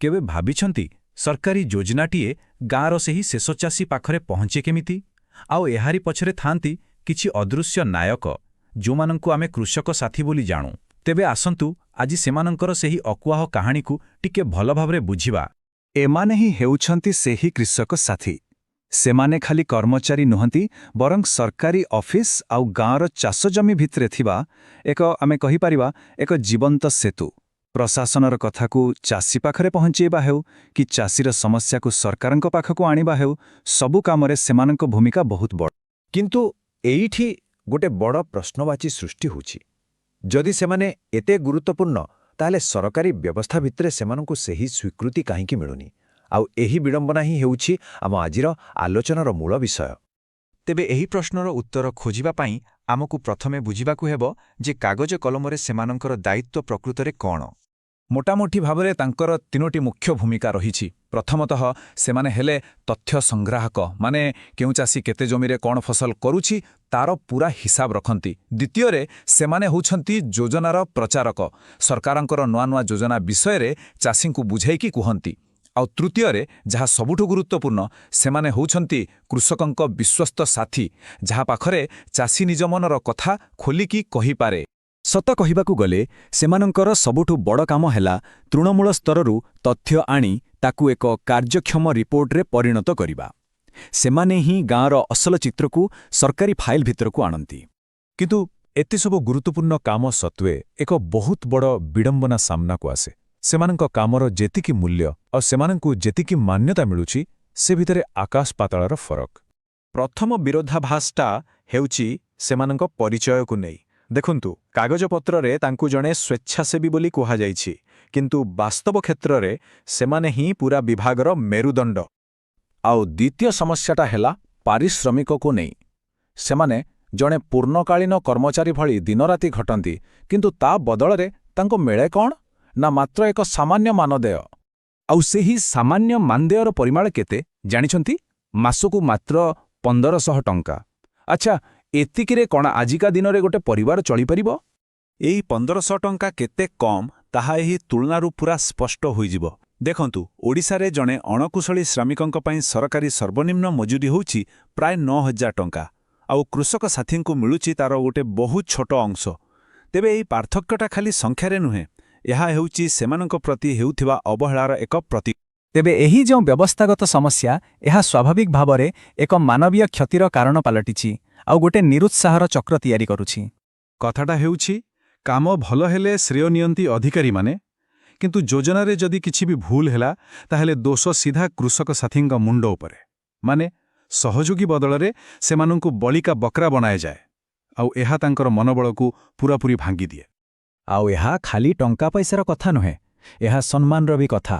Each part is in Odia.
କେବେ ଭାବିଛନ୍ତି, ସରକାରୀ ଯୋଜନାଟିଏ ଗାଁର ସେହି ଶେଷ ଚାଷୀ ପାଖରେ ପହଞ୍ଚେ କେମିତି? ଆଉ ଏହାରି ପଛରେ ଥାଆନ୍ତି କିଛି ଅଦୃଶ୍ୟ ନାୟକ, ଯେଉଁମାନଙ୍କୁ ଆମେ କୃଷକ ସାଥୀ ବୋଲି ଜାଣୁ। ତେବେ ଆସନ୍ତୁ, ଆଜି ସେମାନଙ୍କର ସେହି ଅକୁହା କାହାଣୀକୁ ଟିକେ ଭଲ ଭାବରେ ବୁଝିବା। ଏମାନେ ହିଁ ହେଉଛନ୍ତି ସେହି କୃଷକ ସାଥୀ। ସେମାନେ ଖାଲି କର୍ମଚାରୀ ନୁହନ୍ତି, ବରଂ ସରକାରୀ ଅଫିସ ଆଉ ଗାଁର ଚାଷଜମି ଭିତରେ ଥିବା ଏକ, ଆମେ କହିପାରିବା, ଏକ ଜୀବନ୍ତ ସେତୁ। ପ୍ରଶାସନର କଥାକୁ ଚାଷୀ ପାଖରେ ପହଞ୍ଚେଇବା ହେଉ କି ଚାଷୀର ସମସ୍ୟାକୁ ସରକାରଙ୍କ ପାଖକୁ ଆଣିବା ହେଉ, ସବୁ କାମରେ ସେମାନଙ୍କ ଭୂମିକା ବହୁତ ବଡ଼। କିନ୍ତୁ ଏଇଠି ଗୋଟେ ବଡ଼ ପ୍ରଶ୍ନବାଚୀ ସୃଷ୍ଟି ହେଉଛି। ଯଦି ସେମାନେ ଏତେ ଗୁରୁତ୍ୱପୂର୍ଣ୍ଣ, ତାହେଲେ ସରକାରୀ ବ୍ୟବସ୍ଥା ଭିତରେ ସେମାନଙ୍କୁ ସେହି ସ୍ୱୀକୃତି କାହିଁକି ମିଳୁନି? ଆଉ ଏହି ବିଡ଼ମ୍ବନା ହିଁ ହେଉଛି ଆମ ଆଜିର ଆଲୋଚନାର ମୂଳ ବିଷୟ। ତେବେ ଏହି ପ୍ରଶ୍ନର ଉତ୍ତର ଖୋଜିବା ପାଇଁ ଆମକୁ ପ୍ରଥମେ ବୁଝିବାକୁ ହେବ ଯେ କାଗଜ କଲମରେ ସେମାନଙ୍କର ଦାୟିତ୍ୱ ପ୍ରକୃତରେ କ'ଣ। ମୋଟାମୋଟି ଭାବରେ ତାଙ୍କର ତିନୋଟି ମୁଖ୍ୟ ଭୂମିକା ରହିଛି। ପ୍ରଥମତଃ, ସେମାନେ ହେଲେ ତଥ୍ୟ ସଂଗ୍ରାହକ, ମାନେ କେଉଁ ଚାଷୀ କେତେ ଜମିରେ କ'ଣ ଫସଲ କରୁଛି, ତାର ପୁରା ହିସାବ ରଖନ୍ତି। ଦ୍ୱିତୀୟରେ, ସେମାନେ ହେଉଛନ୍ତି ଯୋଜନାର ପ୍ରଚାରକ। ସରକାରଙ୍କର ନୂଆ ନୂଆ ଯୋଜନା ବିଷୟରେ ଚାଷୀଙ୍କୁ ବୁଝାଇକି କୁହନ୍ତି। ଆଉ ତୃତୀୟରେ, ଯାହା ସବୁଠୁ ଗୁରୁତ୍ୱପୂର୍ଣ୍ଣ, ସେମାନେ ହେଉଛନ୍ତି କୃଷକଙ୍କ ବିଶ୍ୱସ୍ତ ସାଥୀ, ଯାହା ପାଖରେ ଚାଷୀ ନିଜ ମନର କଥା ଖୋଲିକି କହିପାରେ। ସତ କହିବାକୁ ଗଲେ, ସେମାନଙ୍କର ସବୁଠୁ ବଡ଼ କାମ ହେଲା ତୃଣମୂଳ ସ୍ତରରୁ ତଥ୍ୟ ଆଣି ତାକୁ ଏକ କାର୍ଯ୍ୟକ୍ଷମ ରିପୋର୍ଟରେ ପରିଣତ କରିବା। ସେମାନେ ହିଁ ଗାଁର ଅସଲ ଚିତ୍ରକୁ ସରକାରୀ ଫାଇଲ୍ ଭିତରକୁ ଆଣନ୍ତି। କିନ୍ତୁ ଏତେ ସବୁ ଗୁରୁତ୍ୱପୂର୍ଣ୍ଣ କାମ ସତ୍ତ୍ୱେ ଏକ ବହୁତ ବଡ଼ ବିଡ଼ମ୍ବନା ସାମ୍ନାକୁ ଆସେ। ସେମାନଙ୍କ କାମର ଯେତିକି ମୂଲ୍ୟ ଆଉ ସେମାନଙ୍କୁ ଯେତିକି ମାନ୍ୟତା ମିଳୁଛି, ସେ ଭିତରେ ଆକାଶ ପାତାଳର ଫରକ। ପ୍ରଥମ ବିରୋଧାଭାସଟା ହେଉଛି ସେମାନଙ୍କ ପରିଚୟକୁ ନେଇ। ଦେଖନ୍ତୁ, କାଗଜପତ୍ରରେ ତାଙ୍କୁ ଜଣେ ସ୍ୱେଚ୍ଛାସେବୀ ବୋଲି କୁହାଯାଇଛି, କିନ୍ତୁ ବାସ୍ତବ କ୍ଷେତ୍ରରେ ସେମାନେ ହିଁ ପୂରା ବିଭାଗର ମେରୁଦଣ୍ଡ। ଆଉ ଦ୍ୱିତୀୟ ସମସ୍ୟାଟା ହେଲା ପାରିଶ୍ରମିକକୁ ନେଇ। ସେମାନେ ଜଣେ ପୂର୍ଣ୍ଣକାଳୀନ କର୍ମଚାରୀ ଭଳି ଦିନରାତି ଖଟନ୍ତି, କିନ୍ତୁ ତା ବଦଳରେ ତାଙ୍କୁ ମିଳେ କ'ଣ ନା ମାତ୍ର ଏକ ସାମାନ୍ୟ ମାନଦେୟ। ଆଉ ସେହି ସାମାନ୍ୟ ମାନଦେୟର ପରିମାଣ କେତେ ଜାଣିଛନ୍ତି? ମାସକୁ ମାତ୍ର 1500 ଟଙ୍କା। ଆଚ୍ଛା, ଏତିକିରେ କ'ଣ ଆଜିକା ଦିନରେ ଗୋଟେ ପରିବାର ଚଳିପାରିବ? ଏଇ 1500 ଟଙ୍କା କେତେ କମ୍, ତାହା ଏହି ତୁଳନାରୁ ପୂରା ସ୍ପଷ୍ଟ ହୋଇଯିବ। ଦେଖନ୍ତୁ, ଓଡ଼ିଶାରେ ଜଣେ ଅଣକୁଶଳୀ ଶ୍ରମିକଙ୍କ ପାଇଁ ସରକାରୀ ସର୍ବନିମ୍ନ ମଜୁରୀ ହେଉଛି ପ୍ରାୟ 9000 ଟଙ୍କା। ଆଉ କୃଷକ ସାଥୀଙ୍କୁ ମିଳୁଛି ତାର ଗୋଟେ ବହୁତ ଛୋଟ ଅଂଶ। ତେବେ ଏହି ପାର୍ଥକ୍ୟଟା ଖାଲି ସଂଖ୍ୟାରେ ନୁହେଁ, ଏହା ହେଉଛି ସେମାନଙ୍କ ପ୍ରତି ହେଉଥିବା ଅବହେଳାର ଏକ ପ୍ରତୀକ। ତେବେ ଏହି ଯେଉଁ ବ୍ୟବସ୍ଥାଗତ ସମସ୍ୟା, ଏହା ସ୍ୱାଭାବିକ ଭାବରେ ଏକ ମାନବୀୟ କ୍ଷତିର କାରଣ ପାଲଟିଛି ଆଉ ଗୋଟେ ନିରୁତ୍ସାହର ଚକ୍ର ତିଆରି କରୁଛି। କଥାଟା ହେଉଛି, କାମ ଭଲ ହେଲେ ଶ୍ରେୟ ନିଅନ୍ତି ଅଧିକାରୀମାନେ, କିନ୍ତୁ ଯୋଜନାରେ ଯଦି କିଛି ବି ଭୁଲ ହେଲା, ତାହେଲେ ଦୋଷ ସିଧା କୃଷକ ସାଥୀଙ୍କ ମୁଣ୍ଡ ଉପରେ। ମାନେ ସହଯୋଗୀ ବଦଳରେ ସେମାନଙ୍କୁ ବଳିକା ବକରା ବନାଯାଏ, ଆଉ ଏହା ତାଙ୍କର ମନୋବଳକୁ ପୂରାପୂରି ଭାଙ୍ଗିଦିଏ। ଆଉ ଏହା ଖାଲି ଟଙ୍କା ପଇସାର କଥା ନୁହେଁ, ଏହା ସମ୍ମାନର ବି କଥା।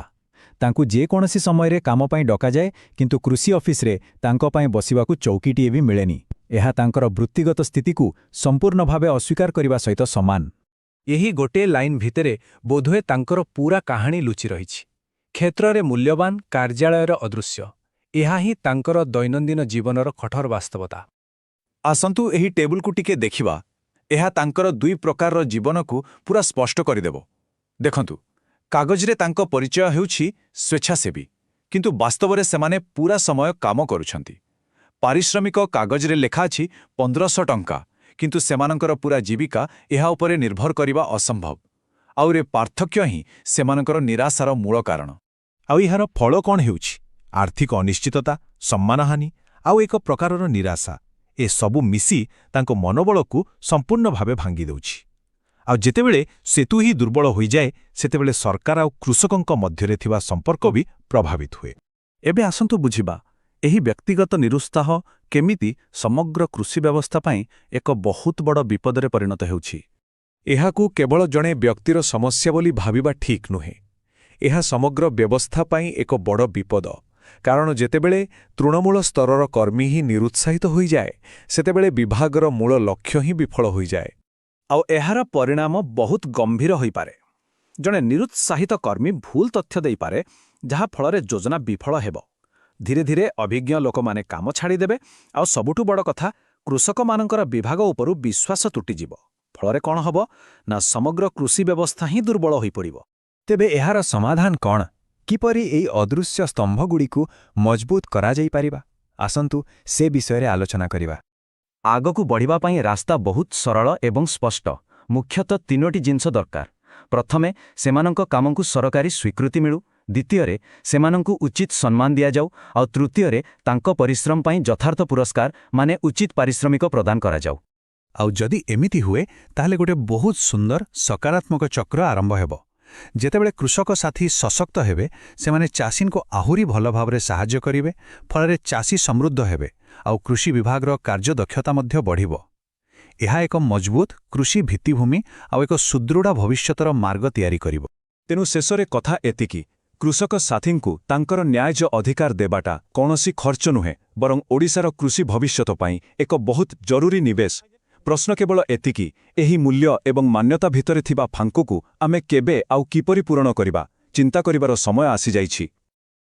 ତାଙ୍କୁ ଯେକୌଣସି ସମୟରେ କାମ ପାଇଁ ଡକାଯାଏ, କିନ୍ତୁ କୃଷି ଅଫିସରେ ତାଙ୍କ ପାଇଁ ବସିବାକୁ ଚୌକିଟିଏ ବି ମିଳେନି। ଏହା ତାଙ୍କର ବୃତ୍ତିଗତ ସ୍ଥିତିକୁ ସମ୍ପୂର୍ଣ୍ଣ ଭାବେ ଅସ୍ୱୀକାର କରିବା ସହିତ ସମାନ। ଏହି ଗୋଟିଏ ଲାଇନ୍ ଭିତରେ ବୋଧହୁଏ ତାଙ୍କର ପୂରା କାହାଣୀ ଲୁଚି ରହିଛି। କ୍ଷେତ୍ରରେ ମୂଲ୍ୟବାନ, କାର୍ଯ୍ୟାଳୟରେ ଅଦୃଶ୍ୟ। ଏହା ହିଁ ତାଙ୍କର ଦୈନନ୍ଦିନ ଜୀବନର କଠୋର ବାସ୍ତବତା। ଆସନ୍ତୁ, ଏହି ଟେବୁଲକୁ ଟିକେ ଦେଖିବା। ଏହା ତାଙ୍କର ଦୁଇ ପ୍ରକାରର ଜୀବନକୁ ପୂରା ସ୍ପଷ୍ଟ କରିଦେବ। ଦେଖନ୍ତୁ, କାଗଜରେ ତାଙ୍କ ପରିଚୟ ହେଉଛି ସ୍ୱେଚ୍ଛାସେବୀ, କିନ୍ତୁ ବାସ୍ତବରେ ସେମାନେ ପୂରା ସମୟ କାମ କରୁଛନ୍ତି। ପାରିଶ୍ରମିକ କାଗଜରେ ଲେଖା ଅଛି 1500 ଟଙ୍କା, କିନ୍ତୁ ସେମାନଙ୍କର ପୂରା ଜୀବିକା ଏହା ଉପରେ ନିର୍ଭର କରିବା ଅସମ୍ଭବ। ଆଉ ଏ ପାର୍ଥକ୍ୟ ହିଁ ସେମାନଙ୍କର ନିରାଶାର ମୂଳ କାରଣ। ଆଉ ଏହାର ଫଳ କ'ଣ ହେଉଛି? ଆର୍ଥିକ ଅନିଶ୍ଚିତତା, ସମ୍ମାନହାନି ଆଉ ଏକ ପ୍ରକାରର ନିରାଶା, ଏସବୁ ମିଶି ତାଙ୍କ ମନୋବଳକୁ ସମ୍ପୂର୍ଣ୍ଣ ଭାବେ ଭାଙ୍ଗିଦେଉଛି। ଆଉ ଯେତେବେଳେ ସେତୁ ହିଁ ଦୁର୍ବଳ ହୋଇଯାଏ, ସେତେବେଳେ ସରକାର ଆଉ କୃଷକଙ୍କ ମଧ୍ୟରେ ଥିବା ସମ୍ପର୍କ ବି ପ୍ରଭାବିତ ହୁଏ। ଏବେ ଆସନ୍ତୁ ବୁଝିବା, ଏହି ବ୍ୟକ୍ତିଗତ ନିରୁତ୍ସାହ କେମିତି ସମଗ୍ର କୃଷି ବ୍ୟବସ୍ଥା ପାଇଁ ଏକ ବହୁତ ବଡ଼ ବିପଦରେ ପରିଣତ ହେଉଛି। ଏହାକୁ କେବଳ ଜଣେ ବ୍ୟକ୍ତିର ସମସ୍ୟା ବୋଲି ଭାବିବା ଠିକ୍ ନୁହେଁ। ଏହା ସମଗ୍ର ବ୍ୟବସ୍ଥା ପାଇଁ ଏକ ବଡ଼ ବିପଦ, କାରଣ ଯେତେବେଳେ ତୃଣମୂଳ ସ୍ତରର କର୍ମୀ ହିଁ ନିରୁତ୍ସାହିତ ହୋଇଯାଏ, ସେତେବେଳେ ବିଭାଗର ମୂଳ ଲକ୍ଷ୍ୟ ହିଁ ବିଫଳ ହୋଇଯାଏ। ଆଉ ଏହାର ପରିଣାମ ବହୁତ ଗମ୍ଭୀର ହୋଇପାରେ। ଜଣେ ନିରୁତ୍ସାହିତ କର୍ମୀ ଭୁଲ ତଥ୍ୟ ଦେଇପାରେ, ଯାହାଫଳରେ ଯୋଜନା ବିଫଳ ହେବ। ଧୀରେ ଧୀରେ ଅଭିଜ୍ଞ ଲୋକମାନେ କାମ ଛାଡ଼ିଦେବେ। ଆଉ ସବୁଠୁ ବଡ଼ କଥା, କୃଷକମାନଙ୍କର ବିଭାଗ ଉପରୁ ବିଶ୍ୱାସ ତୁଟିଯିବ। ଫଳରେ କ'ଣ ହେବ ନା ସମଗ୍ର କୃଷି ବ୍ୟବସ୍ଥା ହିଁ ଦୁର୍ବଳ ହୋଇପଡ଼ିବ। ତେବେ ଏହାର ସମାଧାନ କ'ଣ? କିପରି ଏହି ଅଦୃଶ୍ୟ ସ୍ତମ୍ଭଗୁଡ଼ିକୁ ମଜବୁତ କରାଯାଇପାରିବା, ଆସନ୍ତୁ ସେ ବିଷୟରେ ଆଲୋଚନା କରିବା। ଆଗକୁ ବଢ଼ିବା ପାଇଁ ରାସ୍ତା ବହୁତ ସରଳ ଏବଂ ସ୍ପଷ୍ଟ। ମୁଖ୍ୟତଃ ତିନୋଟି ଜିନିଷ ଦରକାର। ପ୍ରଥମେ, ସେମାନଙ୍କ କାମକୁ ସରକାରୀ ସ୍ୱୀକୃତି ମିଳୁ। ଦ୍ୱିତୀୟରେ, ସେମାନଙ୍କୁ ଉଚିତ ସମ୍ମାନ ଦିଆଯାଉ। ଆଉ ତୃତୀୟରେ, ତାଙ୍କ ପରିଶ୍ରମ ପାଇଁ ଯଥାର୍ଥ ପୁରସ୍କାର ମାନେ ଉଚିତ ପାରିଶ୍ରମିକ ପ୍ରଦାନ କରାଯାଉ। ଆଉ ଯଦି ଏମିତି ହୁଏ, ତାହେଲେ ଗୋଟେ ବହୁତ ସୁନ୍ଦର ସକାରାତ୍ମକ ଚକ୍ର ଆରମ୍ଭ ହେବ। ଯେତେବେଳେ କୃଷକ ସାଥୀ ସଶକ୍ତ ହେବେ, ସେମାନେ ଚାଷୀଙ୍କୁ ଆହୁରି ଭଲ ଭାବରେ ସାହାଯ୍ୟ କରିବେ, ଫଳରେ ଚାଷୀ ସମୃଦ୍ଧ ହେବେ ଆଉ କୃଷି ବିଭାଗର କାର୍ଯ୍ୟଦକ୍ଷତା ମଧ୍ୟ ବଢ଼ିବ। ଏହା ଏକ ମଜବୁତ କୃଷି ଭିତ୍ତିଭୂମି ଆଉ ଏକ ସୁଦୃଢ଼ ଭବିଷ୍ୟତର ମାର୍ଗ ତିଆରି କରିବ। ତେଣୁ ଶେଷରେ କଥା ଏତିକି, କୃଷକ ସାଥୀଙ୍କୁ ତାଙ୍କର ନ୍ୟାଯ୍ୟ ଅଧିକାର ଦେବାଟା କୌଣସି ଖର୍ଚ୍ଚ ନୁହେଁ, ବରଂ ଓଡ଼ିଶାର କୃଷି ଭବିଷ୍ୟତ ପାଇଁ ଏକ ବହୁତ ଜରୁରୀ ନିବେଶ। ପ୍ରଶ୍ନ କେବଳ ଏତିକି, ଏହି ମୂଲ୍ୟ ଏବଂ ମାନ୍ୟତା ଭିତରେ ଥିବା ଫାଙ୍କକୁ ଆମେ କେବେ ଆଉ କିପରି ପୂରଣ କରିବା, ଚିନ୍ତା କରିବାର ସମୟ ଆସିଯାଇଛି।